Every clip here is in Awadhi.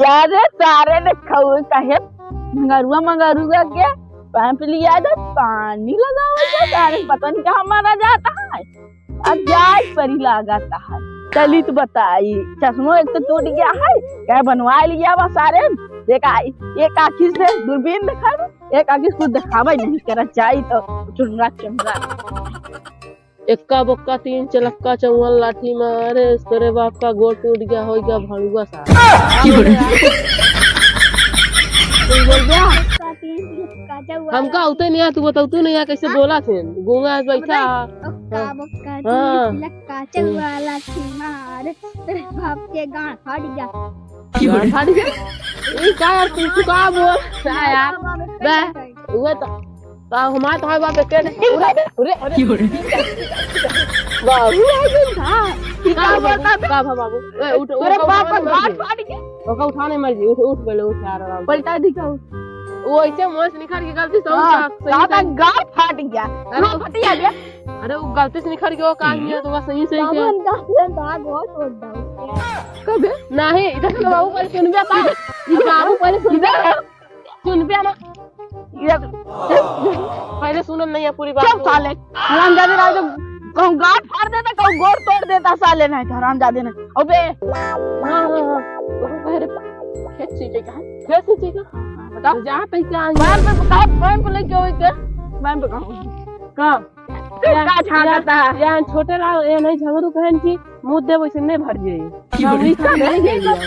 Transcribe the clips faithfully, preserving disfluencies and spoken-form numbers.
यारे सारे ने खऊ कहे, मंगरुआ, मंगरुआ के पाइप लिया दे, पानी लगावा दे, सारे पता नहीं कहाँ मारा जाता है। अब जाए परी लागत है। चली तो बताई, चश्मो एक तो टूट गया है, क्या बनवा लिया बा सारे। एक आ-, एक आँखी से दूरबीन देखा, एक आँखी से कुछ देखावे नहीं करा, जाई तो चुनरा चुनरा। एक्का बक्का तीन चलक्का चौवन लाठी मारे, तोरे बाप का गोड़ टूट गया, हो गया भड़ुआ सा। की बोले? तू बोल बे। हमका उते नहीं आ, तू बताऊ, तू नहीं आ, कैसे बोला थे? गूंगा आज बैठा। ओक्का बक्का हाँ। तीन लक्का चौवाला थी मार, तेरे बाप के गांड फाड़ गया। गांड फाड़ गया? ई का यार, तू, तू का बोल? का यार? बे, उहे तो, का हमार तो बाप एके ने। अरे, अरे, अरे। बाबू आ गइल। हाँ, ई का का बोलता बाबू? का बाबू? ए, उठ, उठ, तोरे उठ, बाप उठ, का उठ, गांड उठ। फाड़ गया। ओका उठा नहीं मर जी, उठ, उठ पहले, उठ यार, आराम से। पलटा दी का? वो ऐसे मुंह से निखर के गलती से हाँ, उठ, सही का से। गाल फाट गया। अरे, लो, फटिया गया। अरे, वो गलती से निखर के वो काम किया, तो बस सही, सही बाबू, किया। हम गाल में दाग बहुत छोड़ डाल। कबे? नहीं, इधर से बाबू पहले सुन बे, बाबू पहले सुन बे। इधर। सुन बे ना। इधर। पहले सुनन नहीं है पूरी बात। चुप साले, हरामजादे ना, तो कहूँ गाल फाड़ देता, कहूँ गोड़ तोड़ देता साले, नहीं तो हरामजादे ना। अबे। हाँ, हाँ, हाँ। अरे, खेत सींचे का है? खेत सींचे का? हाँ, हाँ, बताओ। तो जा, तै क्या आएंगे? बाहर पे बताओ, बाहर पे लेके आओ इके। बाहर पे कहाँ? का? तू या, का झांकता है? या छोटे लाल, ये नहीं झगड़ू कहन की मुंह दे वैसे नहीं भर जाई। की हम बोले? नहीं खाते, नहीं खाते।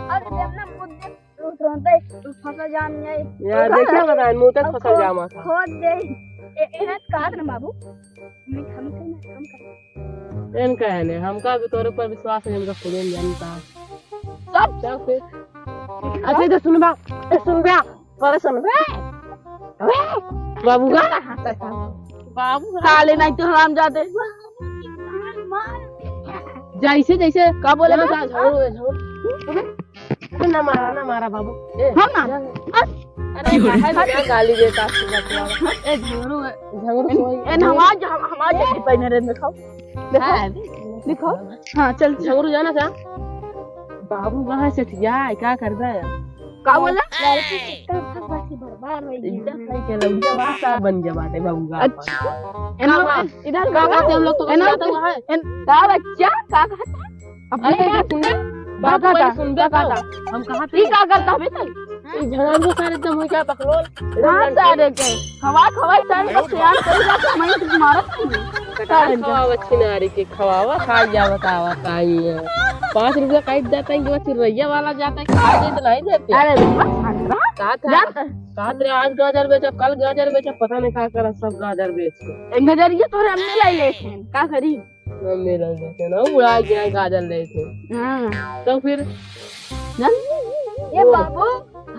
अरे, अपना मुंह दे, तू तुरंत ही, तू फंसा जान जाए। यार, देखिए बताएं, मुंह तक फंसा जामा था। खोद दे। ए, ए, ना, काट ना बाबू। हम, हम, हम, हम, एन कहे ने, हमका भी तोरे पर विश्वास है, हमका खुदे में जानता। सब, सब फिर। अच्छा, इधर सुन बा, ए, सुन बा, अरे सुन बे। अरे, बाबू का? बाबू का? साले नहीं तो हरामजादे। जैसे, जैसे का बोले ना, बे? झगड़ू है, झगड़ू। अरे ना मारा, ना मारा बाबू। ए, हम ना। जा। बस। अरे, काहे बिना गाली देता है, सुबह सुबह? ए, झगड़ू है। झगड़ू एन, सोई। एन हमार, हम, हमार जल्दी पहने रहे, दिखाओ। दिखाओ। हाँ। दिखाओ। हाँ, चल, चल। झगड़ू जाना था? बाबू कहाँ से ठिया है, क्या कर रहा है? का बोला? लड़की के चक्कर में फंस फंस के बर्बाद हो गई। एकदम सही कहला, उनके बाप साहब बन गया बाटे बाबू का। अच्छा। एन का लोग बात? इधर का बात है, हम लोग तो एन लोग जाते हैं। एन, का बच्चा? का कहता? अपने अरे, का सुन बे। बाबू का पहले का? सुन बे का का? कहता? हम कहाँ थे? ई का करता बे तू? ई झगड़ू सारे एकदम हो गया पकलोल। हाँ, सारे के। खवा, खवाई सारे को तैयार कर दिया, तो मैं तो मारत नहीं। कहाँ खवावा छिनारी के खवावा, खा जा बतावा काई है। पाँच रुपया काट देता है, जो चिरैया वाला जाता है, खा दे तो नहीं देते। अरे, बस, हट रहा। कहा था? जा। कहा थे आज गाजर बेचब, कल गाजर बेचब, पता नहीं का करा, सब गाजर बेच के। एक गाजर ये तोरे अम्मी लाई ले थे, का करी? हम मिलन लेते ना, उड़ा के गाजर लेते। हाँ। तो फिर? जान? ये वो बाबू,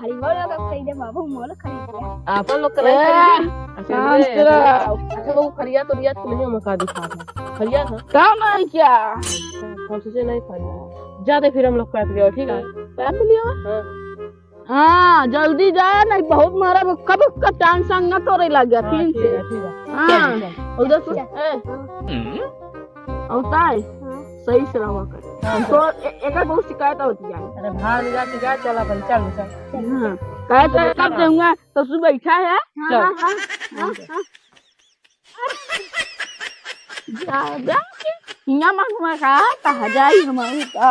हरी बोल का खरीदे बाबू, मोल खरीद लिया। आपन लोग का नहीं ए, खरीदे? अच्छा, शांत रे। रहो। अच्छा, वो फरिया तो रिया तुम्हें मौका दिखा था। फरिया था? काम है क्या? हम सोचे नहीं फरिया। जाते फिर हम लोग काट लिया, ठीक है? काट लिया? हाँ। हाँ, जल्दी जाए, नहीं बहुत मारा, कब कब टांग संग न तोरे लग गया, हाँ, फिर ठीक से। है, ठीक है। हाँ, चल, चल। उधर सुन, ए। होता है? हाँ। सही से रहा कर। हाँ, तो ए-, एक बहुत शिकायत होती है। अरे भाग जा, शिकायत चला अपन, चल, चल। हाँ, कहे तो कब दूंगा, तो तू बैठा है? हाँ, चल। हाँ, हाँ, हाँ, हाँ। जा, जा, हियाँ मत मखा, कहाँ जाई हमारी तो।